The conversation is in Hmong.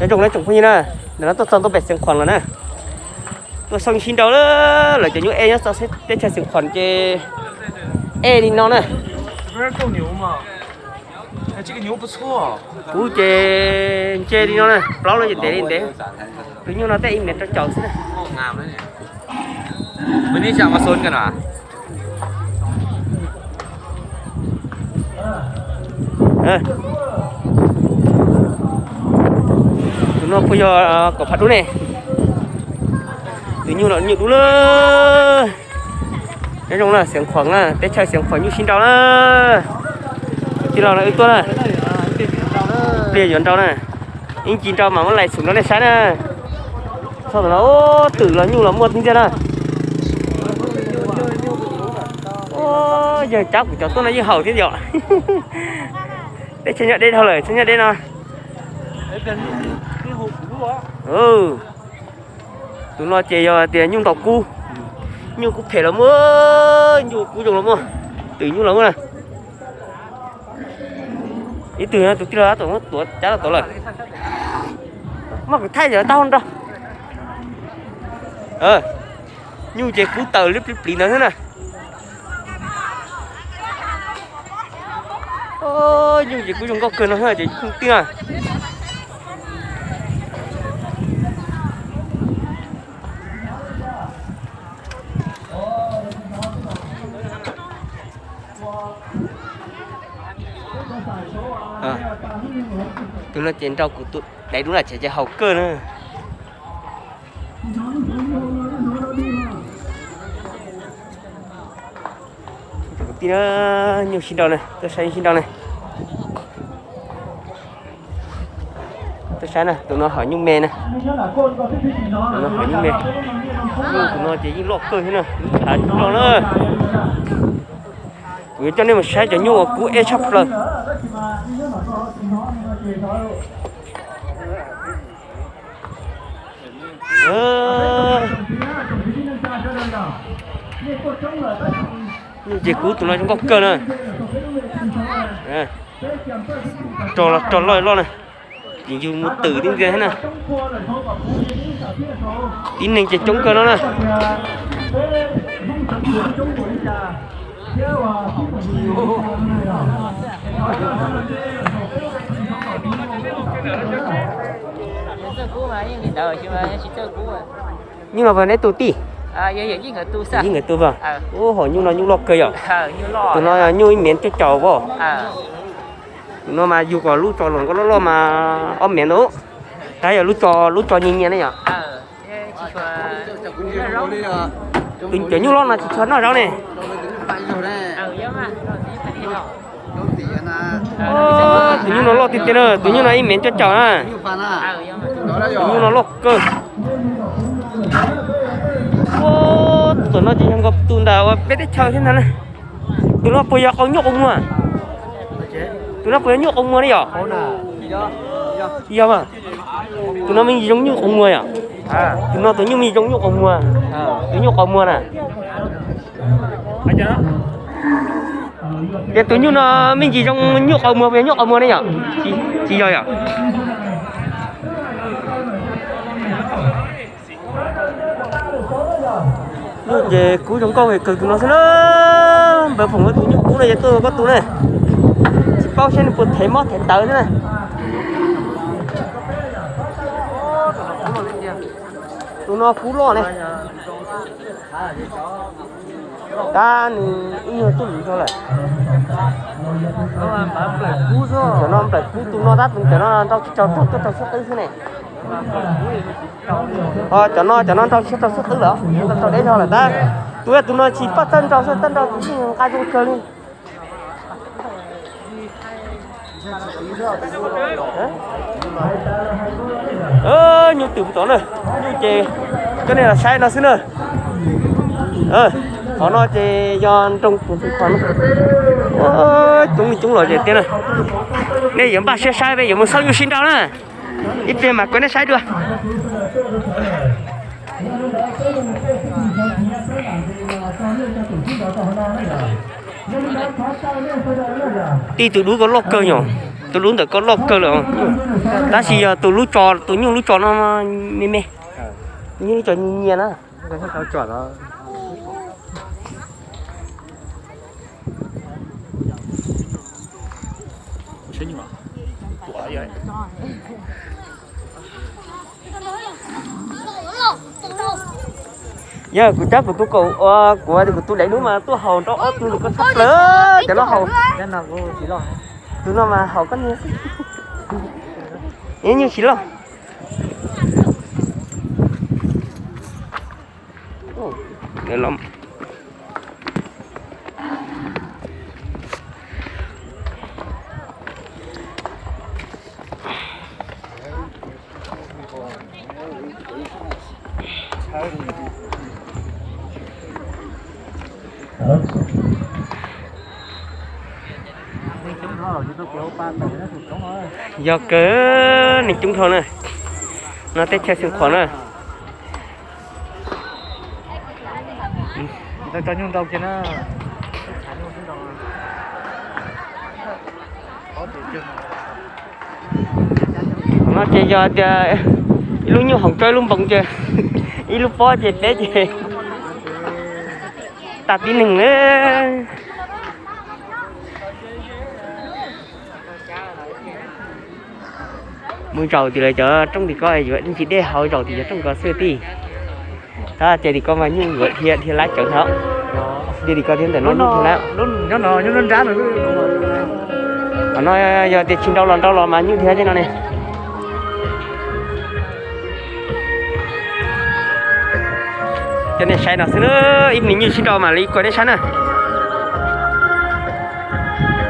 Nyob zoo na tsoom phooj ywg na, ntawm no tuaj txog ntua pem Xeev Khuam lawm na. Tuaj xyuas sib nrau lawm, lawv cov nyuj ej nyob txog teb chaws Xeev Khuam ces ej li no na. Kuv ces nce li no na, plaub lab ces ntev li ntev. Tus nyuj no tej ib mev rau caum xwb na. Tus no puas yog kaum phav dub ne? Tus nyuj no nyuj dub lawm. Nyob zoo na, Xeev Khuam na, teb chaws Xeev Khuam nyuj sib nrau na. Tij laug no wb tuaj na, ib pliag yuav nrau na. Ib ncig nrau mas muab laim xum rau nej saib na. Txog ntawm no twm los nyuj los muaj tib ntxiag na. Yawg cab kuv cov tuaj no yeej haum thiab yom. Teb chaws nyob deb dhau lawm, teb chaws nyob deb no. Tus no ces yog tias nyuj ntaus kub, nyuj kub phem los muaj, nyuj kub zoo los muaj, twm nyuj los muaj na. Ib tug tus tij laug tab tom muab tuav cab los tuav lawm. Muab kuv thaij yog tau nrog. Nyuj ces kub tawm li plig plig ntawd xwb na. Nyuj ces kub zoo nkauj kawg no ces tij na. Tus no ces nrau kuv tus daiv dub na, ces ces haum kawg na. Tus kwv tij na, nyuj sib nrau na, tuaj saib nyuj sib nrau na. Tuaj saib na, tus no hom nyuj me na. Tus no hom nyuj me. Nyuj tus no ces yeej loj kawg thiab na, lub tshav loj na. Kuv yuav coj nej mus saib cov nyuj uas kub ej tshaj plaws. Nyuj ces kub tus no zoo nkauj kawg na. Rog los rog loj loj na. Ces yus mus twm tib ntxiag thiab na. Tib neeg ces coob kawg no na. Nyuj no puas neb tus tij? Yeej nkawd tus as. Ub, hom nyuj no nyuj loj kawg yom. Tus no nyuj ib mev cuaj caum as. Tus no mas yug kom lub tso los nkauj loj loj mas ob mev ntau. Tab yog lub tso, lub tso nyias nyias ne yom. Tus cov nyuj loj no tsis tshua noj zaub ne. Tus nyuj no loj tiag tiag na, tus nyuj no ib mev cuaj caum na. Tus nyuj no loj kawg. Tus no ces yog nkaus tus ntawm uas peb teb chaws thiab ntag na. Tus no puas yog qau nyuj qau muag? Tus no puas yog nyuj qau muag ne yom? Yog mas. Tus no me ntsis zoo nyuj qau muag yom? Tus no tus nyuj me ntsis zoo nyuj qau muag. Tus nyuj qau muag na. Ces tus nyuj no me ntsis zoo nyuj qau muag puas yog nyuj qau muag ne yom? Tsis yog yom? Nyuj ces kub zoo nkauj kawg tus no xwb na. Npawg foom tus nyuj kub no ces tuaj koj tus ne. Tsis paub saib nws puas thev mob thev tawv xwb na. Tus no kub loj ne. Tab nws ib nyuag tuj lwm dhau lawm. Cov no nplawm kub, tus no tab tus cov no nrau tsis tau rau tuaj rau xub qwb xwb ne. Cov no cov no nrau tsis tau rau xub qwb lawm, nrau deb dhau lawm tab. Tus tus no tsis paj txawj nrau xwb, txawj nrau tus yeej nqa zoo kawg li. Nyuj twm tod na, nyuj ces coj nej los saib no xwb na. Qhov no ces yog nroog tus xwm kho no. Coob li coob los ces tiag na. Nej yuav npaj siab saib peb yuav mus xauj nyuj sib nrau na. Ib pliag mas kuv nej saib dua. Tij tus dub ko loj kawg yom. Tus lub ntawm ko loj kawg lawm. Tab sis yog tus lub tso, tus nyuj lub tso no me me. Tus nyuj lub tso nyias nyias na. Yog kuv cab kuv tus kaum, kuv kuv tus daim duab mas tuaj haus nrau ob tug ntawm ko tshaj plaws cov no haus. Tus no mas haus koj niag xwb. Nyuj tsis loj. Yog kawg, neeg coob dhau na. No teb chaws Xeev Khuam na. No ces yog tias ib lub nyuj haus tso ib lub npoo ces, ib lub pob ces peb ces tag tib neeg na. Mus zaum tim lawv cov rooj tim ko yuav ntsis dej haus zaum tim cov rooj ko xwb tij. Tab ces tim ko mas nyuj yuav dhia dhia lab cawv ntag. Dhia tim ko thiab ntawm no nyuj dhia lab. Qhov no yog tias tsis nrau los nrau los mas nyuj dhia tej no ne. Cov nej saib no xwb na, ib pliag nyuj sib nrau mam li kom nej saib na.